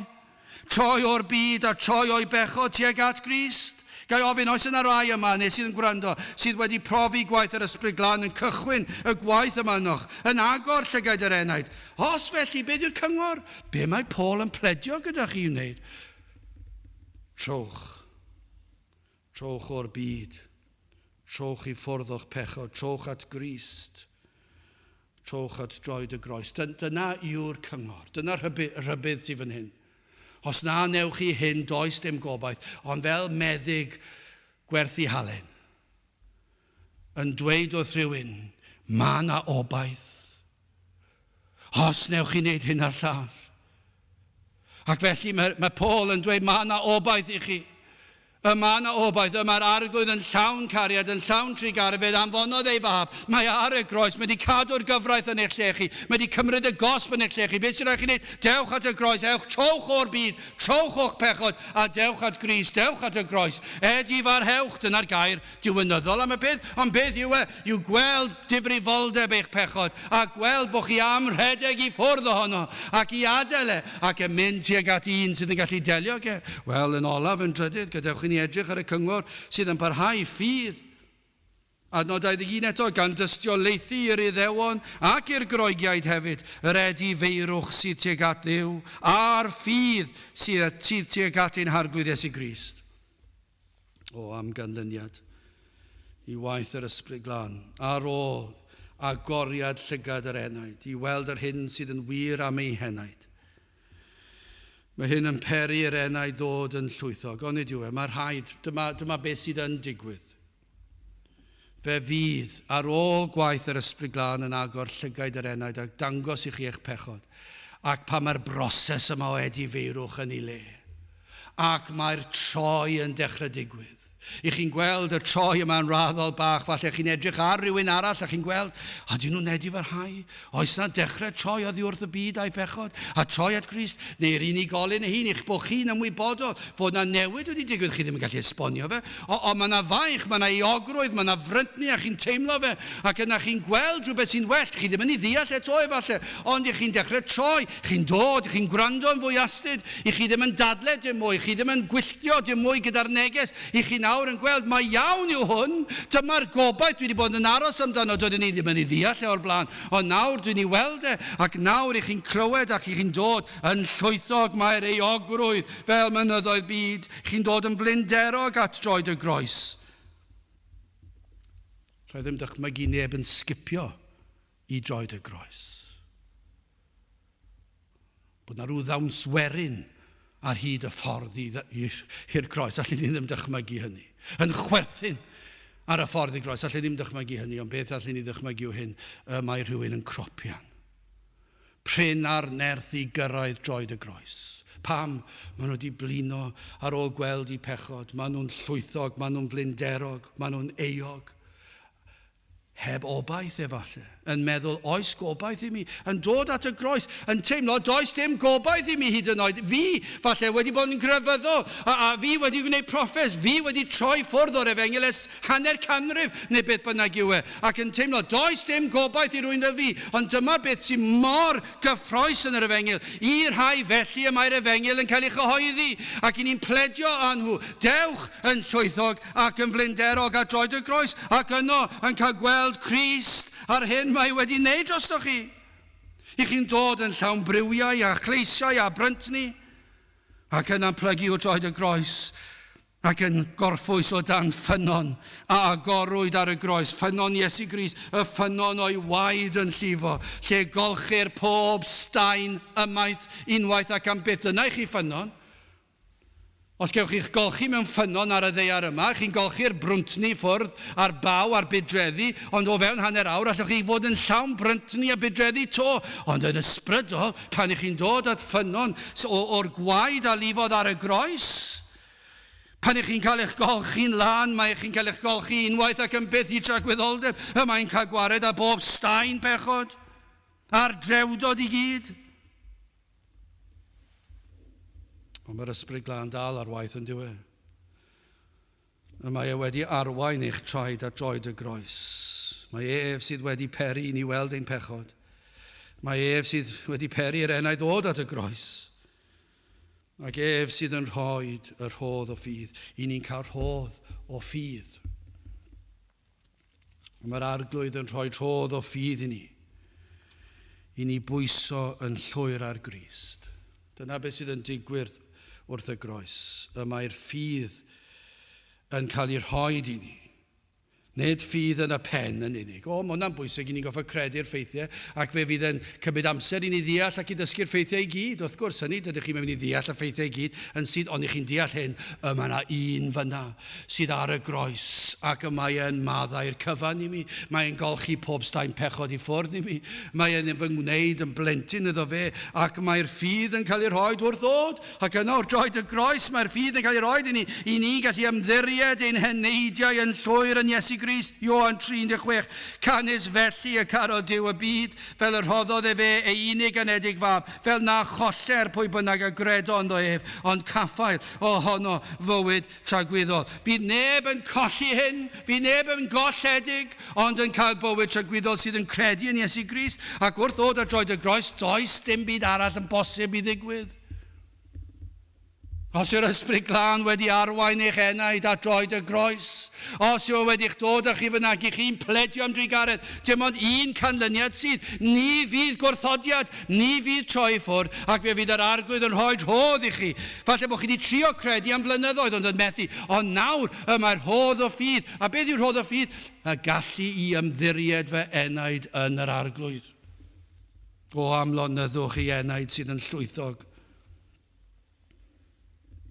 troi o'r byd a troi o'i bechod tuag at Grist. Ga i ofyn, oes yna rai yma neu sydd yn gwrando sydd wedi profi gwaith yr Ysbryd Glân yn cychwyn y gwaith yma ynoch, yn agor llygaid yr enaid? Os felly, beth yw'r cyngor? Be mae Paul yn pledio gyda chi i wneud? Trowch. Trowch o'r byd. Trowch i ffwrdd o'ch pechod. Trowch at Grist. Trowch at droed y groes. Dyna yw'r cyngor. Dyna'r rhybudd sydd fan hyn. Os na wnewch chi hyn, does dim gobaith. Ond fel meddyg gwerthu halen, yn dweud wrth rhywun, mae yna obaith. Os wnewch chi wneud hyn a'r llall. Ac felly mae Paul yn dweud, mae yna obaith i chi. Y mae yna obaith, y mae'r Arglwydd yn llawn cariad, yn llawn trugaredd, fe ddanfonodd ei fab, mae ar y groes, mae wedi cadw'r gyfraith yn eich lle chi, mae wedi cymryd y gosb yn eich lle chi. Beth sy'n rhaid chi wneud? Dewch at y groes, ewch, trowch o'r byd, trowch o'ch pechod, a dewch at Grist, dewch at y groes. Edifarhewch, dyna'r gair diwinyddol am y peth, ond beth yw e? Yw gweld difrifoldeb eich pechod, a gweld bod chi am rhedeg i ffwrdd ohono, ac i adael e, ac yn mynd tuag at un sydd yn gallu delio ag e. Wel, yn olaf, yn drydydd, gadewch i ni edrych ar y cyngor sydd yn parhau, ffydd. Adnod 21 eto, gan dystiolaethu i'r Iddewon ac i'r Groegiaid hefyd, yr edifeirwch sydd tuag at Dduw, a'r ffydd sydd tuag at ein Harglwydd Iesu Grist. O, am ganlyniad i waith yr Ysbryd Glân, ar ôl agoriad llygad yr enaid, i weld yr hyn sydd yn wir am ei henaid. Mae hyn yn peri i'r enaid ddod yn llwythog, onid yw e? Mae rhaid, dyma beth sydd yn digwydd. Fe fydd, ar ôl gwaith yr Ysbryd Glân yn agor llygaid yr enaid ac dangos i chi eich pechod, ac pan mae'r broses yma o edifeirwch yn ei le, ac mae'r troi yn dechrau digwydd. I chi'n gweld y troi yma'n raddol bach, falle chi'n edrych ar rywun arall a chi'n gweld, a dyn nhw'n edifarhau? Oes na dechrau troi oddi wrth y byd a'i pechod, a troi at Grist? Neu'r unigolyn ei hun, eich bod chi'n ymwybodol fod na newid wedi digwydd, chi ddim yn gallu esbonio fe, ond mae na faich, mae na euogrwydd, mae na fryntni a chi'n teimlo fe, ac yna chi'n gweld rhywbeth sy'n well, chi ddim yn ei ddeall eto efallai, ond i chi'n dechrau troi, chi'n dod, chi'n gwrando yn fwy astud, i chi ddim yn dadle dim mwy, chi ddim yn gwylltio dim mwy gyda'r neges, i chi nawr yn gweld mai iawn yw hwn, dyma'r gobaith dwi wedi bod yn aros amdano, doeddwn i ddim yn ei ddeall e o'r blaen, ond nawr dwi'n ei weld e, ac nawr i chi'n clywed ac i chi'n dod yn llwythog mae'r euogrwydd fel mynyddoedd byd, chi'n dod yn flinderog at droed y groes. Alla i ddim dychmygu neb yn sgipio i droed y groes. Bod 'na rhyw ddawns werin ar hyd y ffordd i'r groes, allwn ni ddim dychmygu hynny. Yn chwerthin ar y ffordd i'r groes, allwn ni ddim dychmygu hynny, ond beth allwn ni ddychmygu yw hyn, y mae rhywun yn cropian. Prin ar nerth i gyrraedd droed y groes. Pam? Maen nhw wedi blino ar ôl gweld eu pechod, maen nhw'n llwythog, maen nhw'n flinderog, maen nhw'n euog. Heb obaith efallai, yn meddwl oes gobaith i mi, yn dod at y groes, yn teimlo does dim gobaith i mi hyd yn oed. Fi, falle, wedi bod yn grefyddol, a fi wedi gwneud proffes, fi wedi troi ffwrdd o'r efengyl ers hanner canrif, neu beth bynnag yw e, ac yn teimlo does dim gobaith i rywun fel fi. Ond dyma beth sy'n mor gyffrous yn yr efengyl. I rhai felly y mae'r efengyl yn cael ei chyhoeddi, ac i ni'n pledio â nhw, dewch yn llwythog ac yn flinderog ar droed y groes, ac yno yn cael gweld Crist a'r hyn mae wedi wneud drostoch chi. I chi'n dod yn llawn briwiau a chleisiau a bryntni, ac yna'n plygu o droed y groes, ac yn gorffwys o dan ffynnon a agorwyd ar y groes, ffynnon Iesu Grist, y ffynnon o'i waed yn llifo, lle golchir pob staen ymaith unwaith ac am byth. Dyna i chi ffynnon. Os gewch chi'ch golchi mewn ffynnon ar y ddaear yma, chi'n golchi'r brwntni ffwrdd a'r baw a'r budreddi, ond o fewn hanner awr allwch chi fod yn llawn bryntni a budreddi 'to. Ond yn ysbrydol, pan y'ch chi'n dod at ffynnon o'r gwaed a lifodd ar y groes, pan y'ch chi'n cael eich golchi'n lân, mae chi'n cael eich golchi unwaith ac yn byth i dragwyddoldeb, y mae'n cael gwared â bob staen pechod a'r drewdod i gyd. Ond mae'r Ysbryd Glân dal ar waith yn dyw e. Y mae e wedi arwain eich traed at droed y groes. Mae ef sydd wedi peri i ni weld ein pechod. Mae ef sydd wedi peri i'r enaid ddod at y groes. Ac ef sydd yn rhoi y rhodd o ffydd. I ni'n cael rhodd o ffydd. Mae'r arglwydd yn rhoi rhodd o ffydd i ni. I ni bwyso yn llwyr ar Grist. Dyna beth sydd yn digwydd wrth y groes. Y mae'r ffydd yn cael ei rhoi i ni. Nid ffydd yn y pen yn unig. O, mae hwnna'n bwysig i ni'n goffa credu'r ffeithiau, ac fe fydd yn cymryd amser i ni ddeall ac i ddysgu'r ffeithiau i gyd. Wrth gwrs, hynny, dydych chi'n mynd i ddeall y ffeithiau i gyd yn sydd, ond i chi'n deall hyn, y mae yna un fyna sydd ar y groes, ac y mae e'n maddau'r cyfan i mi. Mae e'n golchi pob staen pechod i ffwrdd i mi. Mae e'n fy ngwneud yn blentyn iddo fe, ac mae'r ffydd yn cael ei rhoi wrth ddod. Ac yno wrth droed y groes mae'r ffydd yn cael ei roed i ni, i ni gallu ymddiried ein heneidiau yn llwyr yn Iesu Grist, Ioan 3:16. Canys felly y carodd Duw y byd, fel y rhoddodd efe ei unig anedig fab, fel na choller pwy bynnag a gredo ynddo ef, ond caffael ohono fywyd tragwyddol. Bydd neb yn colli hyn, bydd neb yn golledig, ond yn cael bywyd tragwyddol sydd yn credu yn Iesu Grist, ac wrth ddod at droed y groes, does dim byd arall yn bosib i ddigwydd. Os yw'r Ysbryd Glân wedi arwain eich enaid at droed y groes, os yw e wedi'ch dod â chi fyna ac i chi'n pledio am drugaredd, dim ond un canlyniad sydd, ni fydd gwrthodiad, ni fydd troi i ffwrdd, ac fe fydd yr Arglwydd yn rhoi rhodd i chi. Falle bod chi wedi trio credu am flynyddoedd ond yn methu, ond nawr y mae'r rhodd o ffydd. A beth yw'r rhodd o ffydd? Y gallu i ymddiried fy enaid yn yr Arglwydd. O am lonyddwch i enaid sydd yn llwythog.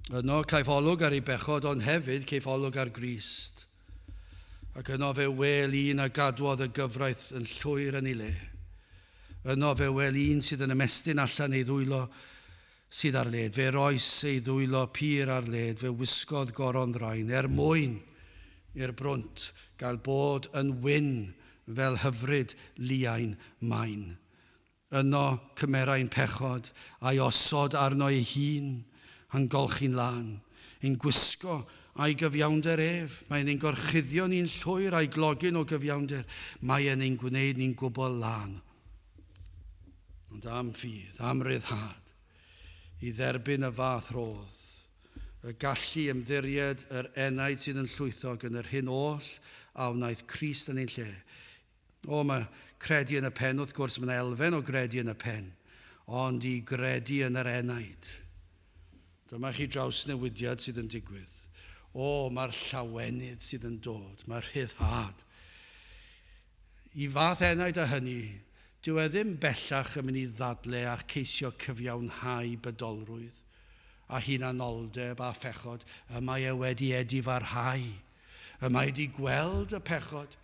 Yno caiff olwg ar ei bechod, ond hefyd ceiff olwg ar Grist. Ac yno fe wel un a gadwodd y gyfraith yn llwyr yn ei le. Yno fe wel un sydd yn ymestyn allan ei ddwylo sydd ar led. Fe roes ei ddwylo pur ar led, fe wisgodd goron ddrain, er mwyn i'r brwnt gael bod yn wyn fel hyfryd liain main. Yno cymerai'n pechod, a'i osod arno ei hun, a'n golchi'n lân, ein gwisgo a'i gyfiawnder ef. Mae'n ein gorchuddio ni'n llwyr a'i glogyn o gyfiawnder. Mae e'n ein gwneud ni'n gwbl lân. Ond am ffydd, am ryddhad, i dderbyn y fath rodd, y gallu ymddiried yr enaid sydd yn llwythog yn yr hyn oll a wnaeth Crist yn ein lle. O, mae credu yn y pen, wrth gwrs, mae yna elfen o gredu yn y pen, ond i gredu yn yr enaid. Dyma chi drawsnewidiad sydd yn digwydd. O, mae'r llawenydd sydd yn dod, mae'r rhyddhad. I fath enaid a hynny, dyw e ddim bellach yn mynd i ddadle a ceisio cyfiawnhau bydolrwydd a hunanoldeb a phechod, y mae e wedi edifarhau. Y mae wedi gweld y pechod.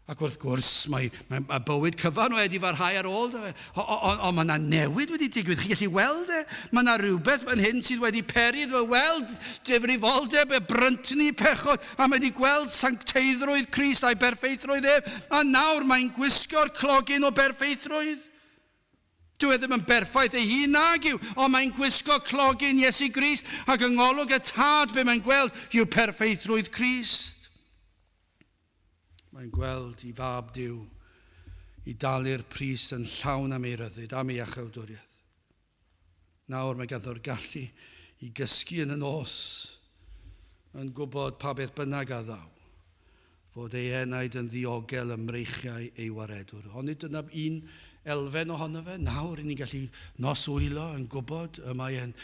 Ac wrth gwrs, mae, mae, mae bywyd cyfan wedi farhau ar ôl fe. Ond mae yna newid wedi digwydd. Chi'n gallu weld e? Mae yna rhywbeth fan hyn sydd wedi peri iddo fe weld difrifoldeb y bryntni pechod. A mae wedi gweld sancteiddrwydd Crist a'i berffeithrwydd ef. A nawr mae'n gwisgo'r clogyn o berffeithrwydd. Dyw e ddim yn berffaith ei hun nag yw, ond mae'n gwisgo clogyn Iesu Grist, ac yng ngolwg y Tad be mae'n gweld yw perffeithrwydd Crist. Mae'n gweld i fab Duw i dalu'r pris yn llawn am ei ryddid, am ei iachawdwriaeth. Nawr mae ganddo'r gallu i gysgu yn y nos, yn gwybod pa beth bynnag a ddaw, fod ei enaid yn ddiogel ym mreichiau ei waredwr. Onid dyna un elfen ohono fe? Nawr, ni'n gallu noswylo yn gwybod y mae, en,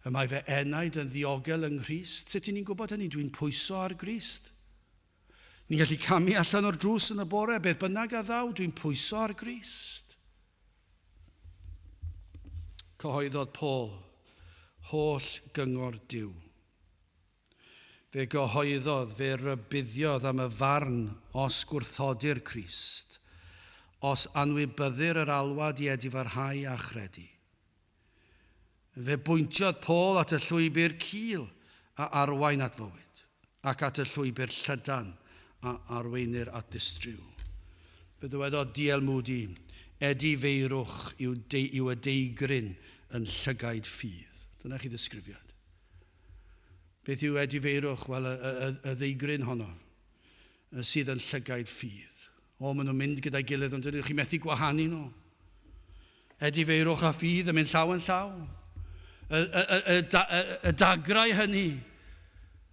y mae fe enaid yn ddiogel yng Nghrist. Sut ni'n gwybod hynny? Dwi'n pwyso ar Grist. Ni'n gallu camu allan o'r drws yn y bore, beth bynnag a ddaw, dwi'n pwyso ar Grist. Cyhoeddodd Paul holl gyngor Duw. Fe gyhoeddodd, fe rybuddiodd am y farn os gwrthodir Crist, os anwybyddir yr alwad i edifarhau a chredu. Fe bwyntiodd Paul at y llwybr cul a arwain at fywyd, ac at y llwybr llydan a arweinir at ddistryw. Fe ddywedodd D.L. Moody, Edifeirwch yw, de, yw y deigryn yn llygaid ffydd. Dyna chi ddisgrifiad. Beth yw edifeirwch? Wel, y, y, y ddeigryn honno sydd yn llygaid ffydd. O, maen nhw'n mynd gyda'i gilydd, ond ydych chi methu gwahanu nhw. Edifeirwch a ffydd yn mynd llaw yn llaw. Y dagrau hynny.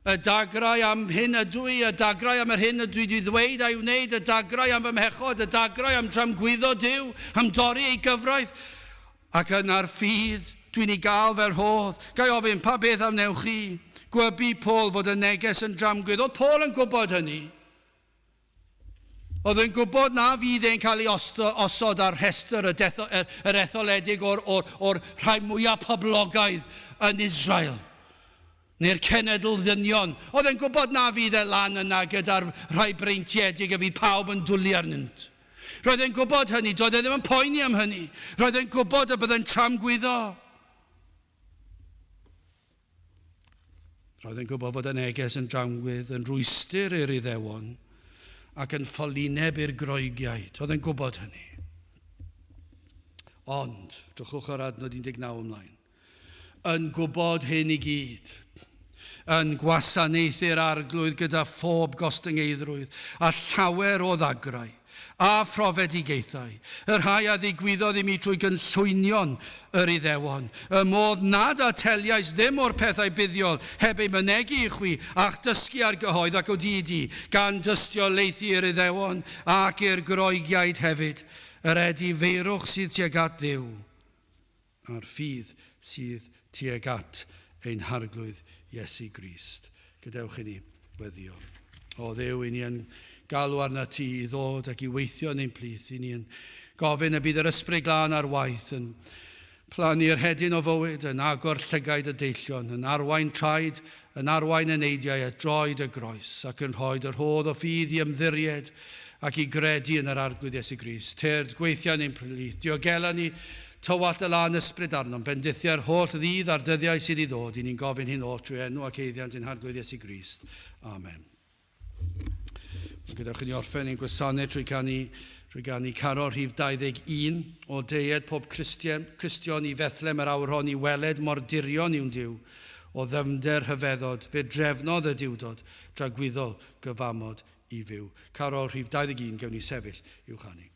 Y dagrau am hyn ydw i, y dagrau am yr hyn ydw i wedi ddweud a'i wneud, y dagrau am fy mhechod, y dagrau am dramgwyddo Duw, am dorri ei gyfraith. Ac yna'r ffydd dwi'n ei gael fel rhodd. Ga i ofyn, pa beth a wnewch chi? Gwybu Paul fod y neges yn dramgwydd. Oedd Paul yn gwybod hynny? Oedd yn gwybod na fydd e'n cael ei osod ar rhestr yr etholedig o'r rhai mwyaf poblogaidd yn Israel, neu'r cenedl ddynion. Oedd e'n gwybod na fydd e lan yna gyda'r rhai breintiedig y fydd pawb yn dwlu arnynt. Roedd e'n gwybod hynny, doedd e ddim yn poeni am hynny. Roedd e'n gwybod y byddai'n tramgwyddo. Roedd e'n gwybod fod y neges yn dramgwydd, yn rwystr i'r Iddewon ac yn ffolineb i'r Groegiaid. Roedd e'n gwybod hynny. Ond, drychwch ar adnod 19 ymlaen, yn gwybod hyn i gyd, yn gwasanaethu'r Arglwydd gyda phob gostyngeiddrwydd a llawer o ddagrau, a phrofedigaethau, y rhai a ddigwyddodd i mi trwy gynllwynion yr Iddewon, y modd nad ateliais ddim o'r pethau buddiol heb eu mynegi i chwi, a'ch dysgu ar gyhoedd ac o du i du, gan dystiolaethu i'r Iddewon ac i'r Groegiaid hefyd, yr edifeirwch sydd tuag at Dduw, a'r ffydd sydd tuag at ein Harglwydd Iesu Grist. Gadewch i ni weddio. O Dduw, i ni yn galw arnat ti i ddod ac i weithio yn ein plith. I ni yn gofyn y bydd yr Ysbryd Glân ar waith yn plannu'r hedyn o fywyd, yn agor llygaid y deillion, yn arwain traed, yn arwain eneidiau at droed y groes, ac yn rhoi dy rhodd o ffydd i ymddiried ac i gredu yn yr Arglwydd Iesu Grist. Tyrd, gweithia yn ein plith, diogela ni, tywallt y lân ysbryd arnom, bendithia'r holl ddydd a'r dyddiau sydd i ddod. I ni'n gofyn hyn oll trwy enw ac eiddiant ein Harglwydd Iesu Grist. Amen. Gadewch i ni orffen ein gwasanaeth trwy ganu carol rhif 21 o deued pob Cristion i Fethlem yr awr hon i weled mor dirion yw'n Duw o ddyfnder rhyfeddod, fe drefnodd y Duwdod dragwyddol gyfamod i fyw. Carol rhif 21, gewn ni sefyll i'w chanu.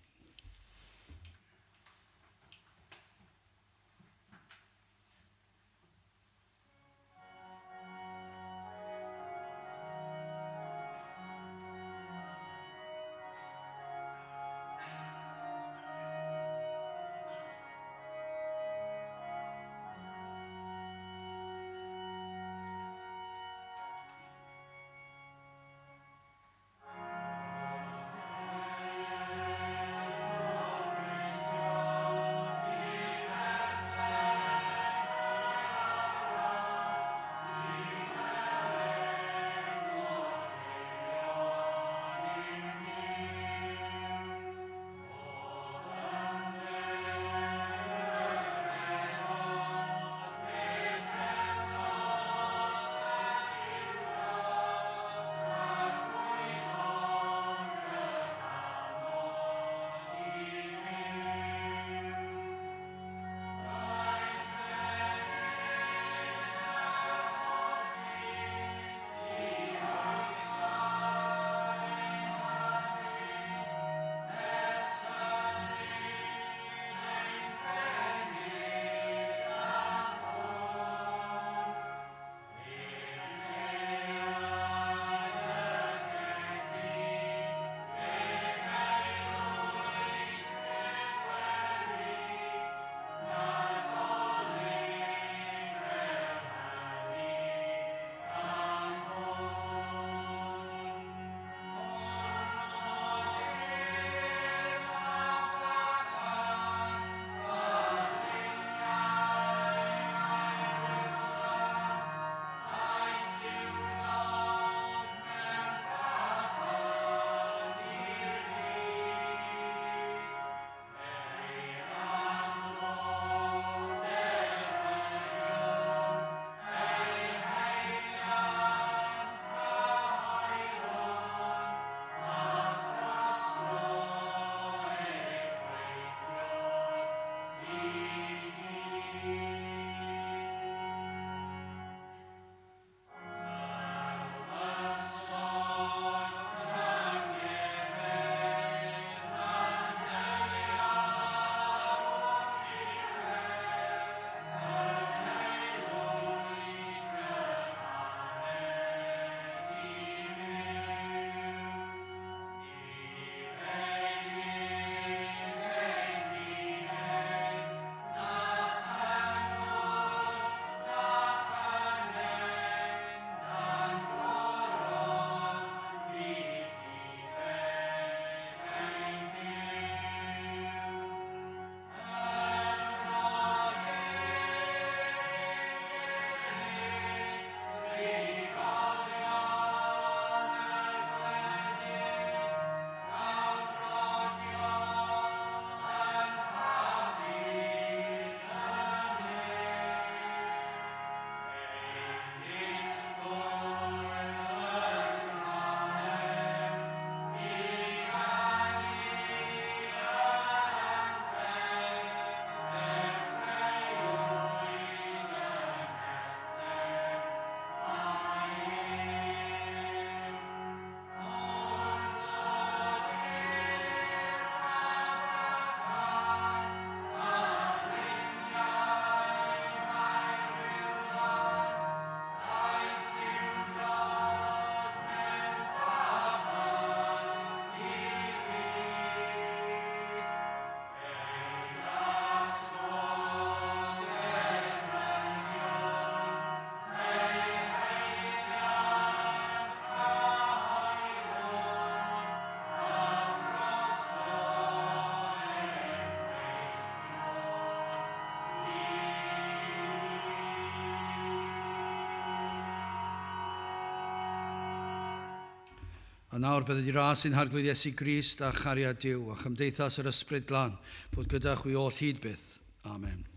A nawr bydded i ras ein Harglwydd Iesu Grist a chariad Duw a chymdeithas yr Ysbryd Glân fod gyda chwi oll hyd byth. Amen.